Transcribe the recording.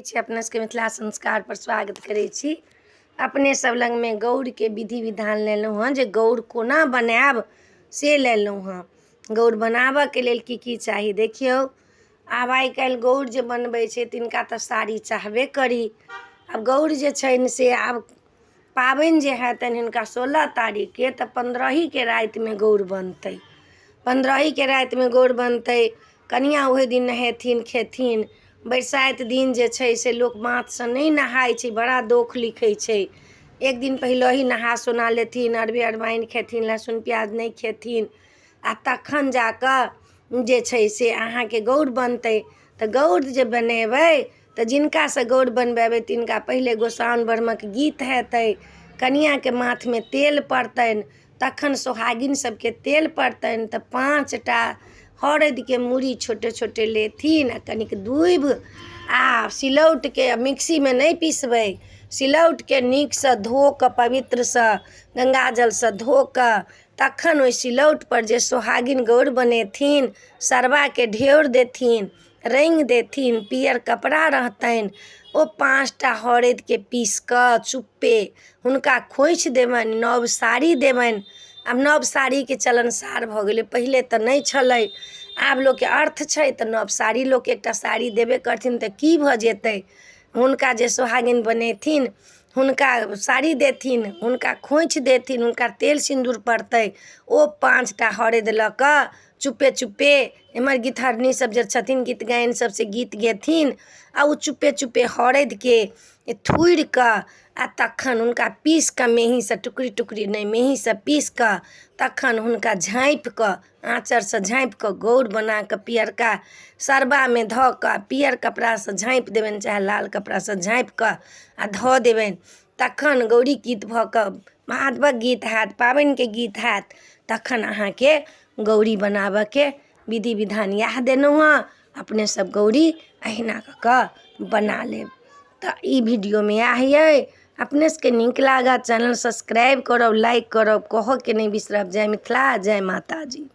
छी अपना सबके मिथिला संस्कार पर स्वागत करै छी। अपने सब लगमे गौरके विधि विधान लेलहुँ हँ जे गौर कोना बनायब से लेलहुँ हँ। गौर बनाबऽके लेल की की चाही देखियौ। आब आइ काल्हि गौर जे बनबै छै तिनका तऽ साड़ी चाहबे करी। आब गौर जे छनि से आब पाबनि जे हेतनि हिनका 16 तारीखके, तऽ 15हीके रातिमे गौर बनतै। 15हीके रातिमे गौर बनतै, कनिआँ ओहि दिन नहेथिन खेथिन। बरसाइत दिन जे छै से लोक माथसँ नहि नहाइ छै, बड़ा दोख लिखै छै। एक दिन पहिलहि नहा सोना लेथिन, अरबे अरबाइन खेथिन, लहसुन प्याज नहि खेथिन, आ तखन जाकऽ जे छै से अहाँके गौर बनतै। तऽ गौर जे बनेबै तऽ जिनकासँ गौर बनबेबै तिनका पहिले गोसाउनि ब्रह्मक गीत हेतै, कनिआँके माथमे तेल पड़तनि, तखन सोहागिन सबके तेल पड़तनि। तऽ 5टा हरदिके मूड़ी छोटे छोटे लेथिन आ कनिक दूभि आ सिलौटके, मिक्सीमे नहि पिसबै, सिलौटके नीकसँ धो कऽ पवित्रसँ गङ्गाजलसँ धो कऽ तखन ओहि सिलौटपर जे सोहागिन गौर बनेथिन सरबाके ढेउर देथिन, रङ्गि देथिन, पीयर कपड़ा रहतनि। ओ 5टा हरदिके पीस कऽ चुप्पे हुनका खोँइछ देबनि, नव साड़ी देबनि। आब नव साड़ीके चलनसार भऽ गेलै, पहिले तऽ नहि छलै। आब लोकके अर्थ छै तऽ नव साड़ी लोक एकटा साड़ी देबे करथिन तऽ की भऽ जेतै। हुनका जे सोहागिन बनेथिन हुनका साड़ी देथिन, हुनका खोँइछ देथिन, हुनका तेल सिन्दूर पड़तै। ओ 5टा हरदि लऽ कऽ चुप्पे चुप्पे एम्हर गीतहरनी सब जे छथिन, गीत गाइन सब से गीत गेथिन, आ ओ चुप्पे चुप्पे हरदिके थुड़ि कऽ आ तखन हुनका पीस कऽ मेहीसँ, टुकड़ी टुकड़ी नहि, मेहीसँ पीस कऽ तखन हुनका झाँपि कऽ, आँचरसँ झाँपि कऽ गौर बना कऽ पियरका सरबामे धऽ कऽ पियर कपड़ासँ झाँपि देबनि, चाहे लाल कपड़ासँ झाँपि कऽ आ धऽ देबनि। तखन गौरी गीत भऽ कऽ महादेवक गीत हैत, पाबनिके गीत हैत, तखन अहाँके गौरी बनाबऽके विधि विधान इएह देलहुँ हँ। अपने सब गौरी अहिना कऽ कऽ बना लेब। तऽ ई वीडियोमे इएह अइ। अपने सबके नीक लागत चैनल सब्सक्राइब करब, लाइक करब, कहऽके नहि बिसरब। जय मिथिला, जय माताजी।